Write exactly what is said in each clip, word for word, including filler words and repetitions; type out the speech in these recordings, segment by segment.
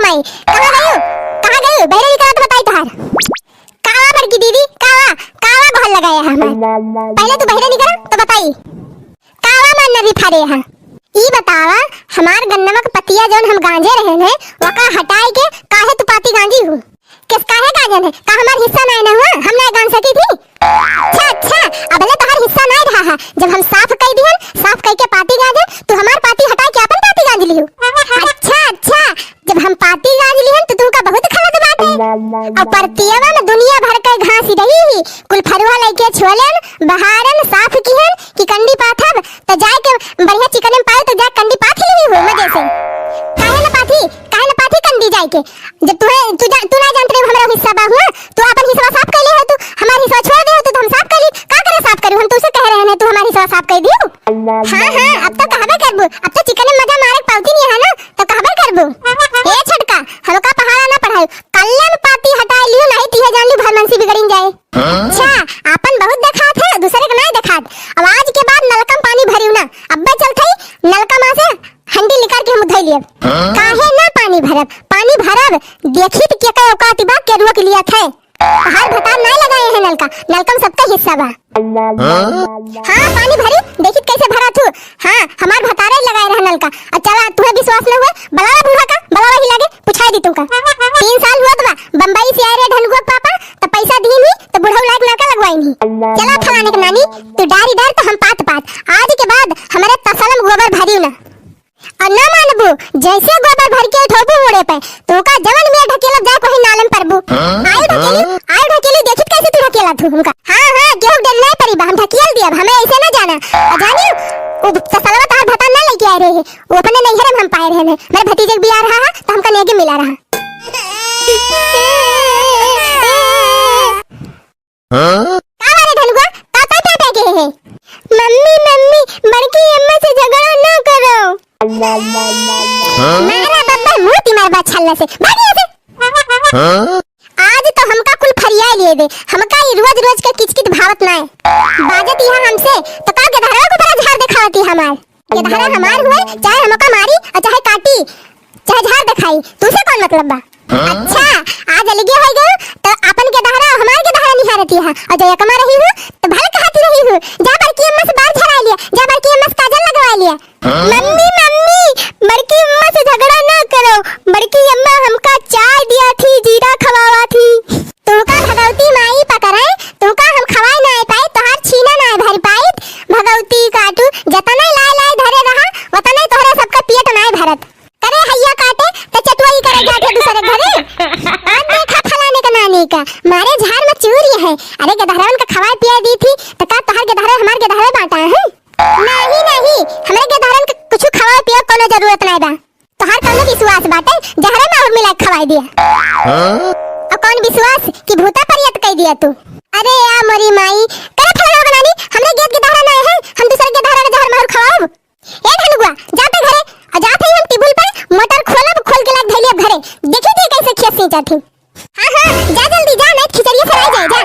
पाई। कहाँ गयू? कहाँ गयू? बहरे निकरा तो बताई तोहार। कावा बड़की दीदी, कावा, कावा गोहर लगाया है हमार। पहले तू बहरे निकरा तो बताई। कावा मान नदी फारे है। ई बतावा, हमार गन्नवा के पतिया जौन हम गांजे रहन है, वका हटाई के काहे तू पाती गांजी हू? किस काहे गांजन है? का हमार हिस्सा नाय न हुआ? हम नाय गांज सकी थी? अच्छा, अच्छा, अबले तोहार हिस्सा नाय रहा है। जब हम साफ कई दिहन, साफ कई के पाती गांजन, तू हमार पाती हटाई के आपन पाती गांज लिहू। अच्छा, अच्छा, जब हम पाती गांज लिहन, तो तुमका बहुत खलत बाटे। और परतियवा में दुनिया भर के घास रही ही, कुल फरुआ लइके छोलन, बहारन, साफ किहन कि कंडी पाथब, तो जाए के बढ़िया चिकने में पाए, तो जाए कंडी पाथ ही नहीं हो मजे से। काहे न पाथी, काहे न पाथी कंडी जाए के? जब तुहे, तू जा, तू ना जानत रहे हमरा हिस्सा बा हुआ, तू अपन हिस्सा साफ कर ले हो, तू हमार हिस्सा छोड़ दे हो, तू तो हम साफ कर ली। का करे साफ करू? हम तुझसे कह रहे हैं, तू हमार हिस्सा साफ कर दियो। हाँ, हाँ, अब तो कहबे करबू, अब तो चिकने में मजा मारे के पावती नहीं है ना, तो कहबे करबू। ए छोटका, हमका पहाड़ा ना पढ़ाई, कल्लन पाती हटाई लियो, नहीं तो यह जान ली भरमंसी बिगड़िन जाए। अच्छा, आपन बहुत देखात है, दूसरे के नहीं देखात। अब आज के बाद नलका में पानी भरियो ना, अब्बे चलत ही नलका में से हंडी निकाल के हम धोई लियब। काहे ना पानी भरब? पानी भरब, देखी तो के का औकात बा, के रोक लिया थे। हर भतार नहीं लगाए हैं नलका, नलका में सबका हिस्सा बा। हाँ, पानी भरी, देखी कैसे भरा थू। हाँ, हमार भतारे लगाए रहा नलका। और चला, तुहे विश्वास न हुए, बलावा बूढ़ा का, बलावा ही लगे, पुछाई दी तुमका। तीन साल हुआ तो बा, बम्बई से आए रहे ढनगुआ के पापा, तो पैसा दी नहीं, तो बुढ़ऊ लायक नलका लगवाई नहीं। चला फलाने के नानी, तू डारी डार तो हम पात पात। आज के बाद हमारे तसलम गोबर भरी ना। और ना मानबू, जैसे गोबर भर के उठोबू मुड़े पे, तो का जवन में ढकेलब जाए कोई नालम परबू। आयु ढकेली, आयु ढकेली, देखित कैसे तू ढकेला थू हमका। हाँ, हाँ, केहू डर नहीं परी बा, हम ढकेल दियब, हमें ऐसे ना जाना। और जानी, वो तसलवा तहार भतार ना लेके आए रहे हैं, वो अपने नैहरे में हम पाए रहे हैं। मेरे भतीजे के बियाह रहा है, तो हमका नेगे मिला रहा। का बारे ढलुआ, का का टाटा के है? मम्मी, मम्मी, बड़की अम्मा से झगड़ा ना करो। मारा बब्बर मुंह ती मारबा छल्ला से। भाग यहाँ से। आज तो हमका कुल फरिया लिए दे। हमका ई रोज रोज के किचकिच भावत नाय। बाजत यहाँ हमसे, तो का गेदहरवा को बड़ा झाड़ देखावती हमार। गेदहरा हमार हुए, चाहे हमका मारी और चाहे काटी, चाहे झाड़ देखाई, तुसे कौन मतलब बा? अच्छा, आज अलगे हो गयो, तो अपन गेदहरा, हमार गेदहरा निहारती है, और जो एकमा रही हूँ, तो भल कहती रही हूँ, जा बड़की अम्मा से बार झरा लिया, जा बड़की अम्मा से काजल लगवा लिया। मम्मी, मम्मी, बड़की अम्मा से झगड़ा ना करो, बड़की अम्मा हमका चाय दिया थी, जीरा खवावा थी। तुमका भगवती माई पकड़े, तुमका हम खवाए ना पाए, तोहार छीना ना भर पाइत, भगवती काटू, जतने लाए लाए धरे रहा, वतने तोहरे सबका पेट ना भरत। करे हैया काटे, त चटुआई करे जात है दूसरे घरे। आज देखा फलाने का नानी का, मारे झाड़ में चूरी है। अरे गेदहरवन का खवाए पिया दी थी, त का तोहार गेदहरे हमार गेदहरे बांटा है? नहीं, नहीं, हमरे गेदहरन के कुछ खवाए पिया कोनो जरूरत नहीं बा। तोहार कोनो विश्वास बाटे, जहरे में और मिला के खवाए दिया। और कौन विश्वास कि भूता परियत कह दिया तू? अरे या मोरी माई, करे फलाना का नानी, हमरे गेद गेदहरा नहीं है, हम दूसरे गेदहरा के जहर माहुर खवाओ। ए ढलुआ, जाते घरे, आ जाते ही हम टेबुल पर मोटर खोलब, खोल के लाग धैली अब घरे। देखी थी कैसे खेत सींचा थी। हाँ, हाँ, जा जल्दी जा, नहीं तो खिचड़िया सराय जाए, जा।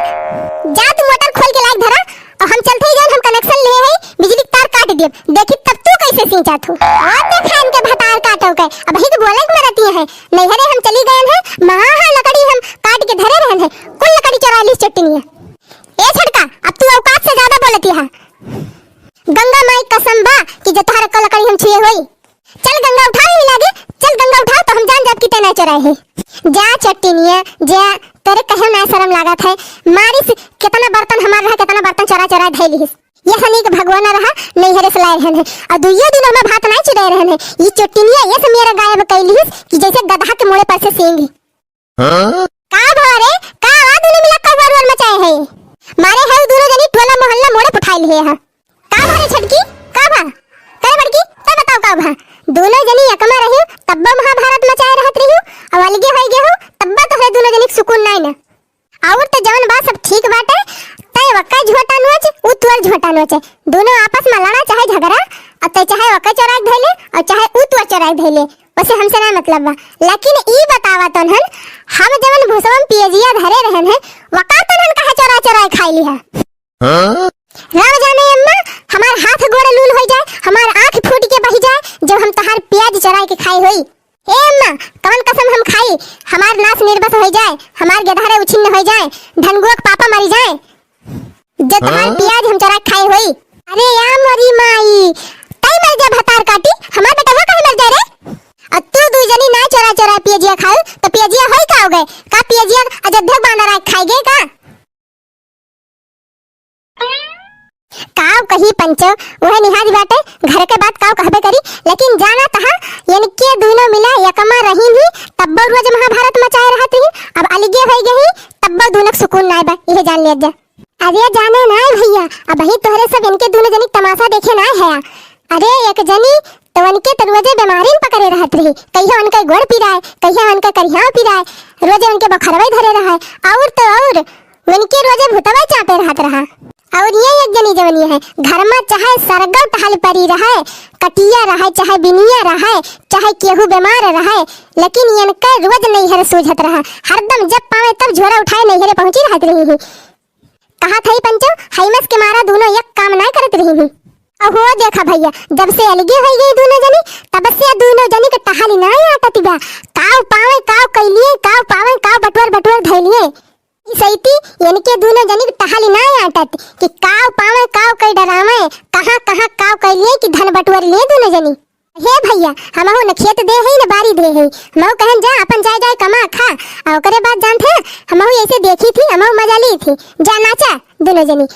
जा तू मोटर खोल के लाग धरा, और हम चलते ही जौन हम कनेक्शन ले है, बिजली के तार काट दिए। देखी तब तू कैसे सींचा थू। और देखा इनके भतार काटो के, अब ही तो बोले के मरती है। नैहरे हम चली गए हैं, महा हाँ लकड़ी हम काट के धरे रहन है, कुल लकड़ी चोरा ली चटनी है। ए छोटका, अब तू औकात से ज्यादा बोलती है। गंगा माई कसम बा कि जो तोहरा कल करी हम छुए होई। चल गंगा उठाओ ही लागे, चल गंगा उठाओ तो हम जान जाब कि ते ना चोराए है। जा चट्टिनिया, जा, तेरे कहे ना शर्म लागत है। मारिस कितना बर्तन हमार रहा, कितना बर्तन चोरा चोरा धैलिस। ये सनी के भगवान रहा, नैहरे से लाए रहन है। और दुइयो दिन हमें भात ना चुराए रहन है। ये चट्टिनिया ये से मेरा गायब कैलिस कि जैसे गधा के मुड़े पर से सींग। हाँ? का भा रे? का आवाज दुनो मिला कौआ रोर मचाए है? मारे है उ दुनो जनी टोला मोहल्ला मोड़े पुठाई लिए है। का भा रे छटकी? का भा? करे बड़की, तब बताओ का भा? दुनो जनी एकमा रही, तब्बो महाभारत मचाए रहत रही, अब अलगे होई गए हो, तब्बा तोहरे दुनो जनी के सुकून नाई ना। और तो जवन बा सब ठीक बाटे, तय वक्का झोटा नोच, उ तोर झोटा नोच। दुनो आपस में लड़ा चाहे झगड़ा, और तय चाहे वक्का चोराई धैले, और चाहे उ तोर चोराई धैले। वैसे हमसे ना मतलब बा, लेकिन ई बतावा तोन्हन, हम जवन भूसवा में पियजिया धरे रहन है, वका तोन्हन कहा चोरा चोरा खाई लिहा? हाँ? राम जाने अम्मा, हमार हाथ गोड़ लूल होई जाए, हमार आँख फूट के बही जाए, जब हम तहार प्याज चोराई के खाई होई। ए अम्मा, कवन कसम हम हमार नास निर्बस होइ जाए, हमार गेदहरे उछिन्न होइ जाए, धनगुआ क पापा मरि जाए, जे तहार हाँ? पियाज हम चोरा खाए होई। अरे या मोरी माई, तई मर जा भतार काटी, हमार बेटवा काहे मर जाए रे? अ तू दुइ जनी नाहीं चोरा चोरा पियजिया खाउ, त पियजिया होई का होइ गए? का पियजिया अजोध्या क बांदर आइके खाइ गए का? काउ कही पंचो, उहे निहारी बाटे, घर के बात काउ कहबे करी, लेकिन जाना तहा, इनके दुनो मिला एकमा रहीन ही, तब्बो रोज महाभारत मचाए रहत रही, अब अलगे होइ गई, तब्बो दुनो क सुकून नाय बा, इहे जान लिया जा। अरे जाने नाय भइया, अबही तोहरे सब इनके दुनो जनी क तमासा देखे नाय है। अरे एक जनी त उनके त रोजे बेमारिन पकड़े रहत रही, कहिया उनके गोड़ पिराए, कहिया उनके करिहाव पिराए, रोजे उनके बखरवे धरे रहे, अउर त अउर उनके रोजे भुतवा चापे रहत रहा। अउर ये एक जनी जवनी है, घर मा चाहे सरगो टहल परी रहे, कटिया रहे, चाहे बिनिया रहे, चाहे केहू बेमार रहे, लेकिन इनके रोज नैहर सूझत रहा। हरदम जब पावे तब झोरा उठाए नैहरे पहुँची रहत रही ही। कहत हई पंचो, हैमस के मारा दुनो एक काम नाय करत रही ही। अहो देखा भइया, जब से अलगे होइ गई दुनो जनी, तब से दुनो जनी क टहली नाय आटत बा। काउ पावे काउ कइलिए, काउ पावे काउ बटोर बटोर धइलिए। ई सइती इनके दुनो जनी क टहली नाय आटत कि काउ पावे काउ कइ डरावे, कहाँ कहाँ काउ कइलिए कि धन बटोर लिए दुनो जनी। हे भइया, हमहू न खेत दे हई न बारी दे हई, हमहू कहन जा आपन जाए जाए कमा खा, अ ओकरे बाद जानत है, हमहू अइसे देखी थी, हमहू मजा ली थी, जा नाचा दुनो जनी।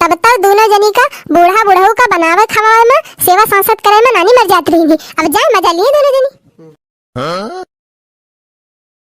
तब तक दुनो जनी क बूढ़ा बुढ़ऊ क बनावे खवावे मा, सेवा सांसत करे मा नानी मर जात रही थी। अब जा मजा लिए दुनो जनी।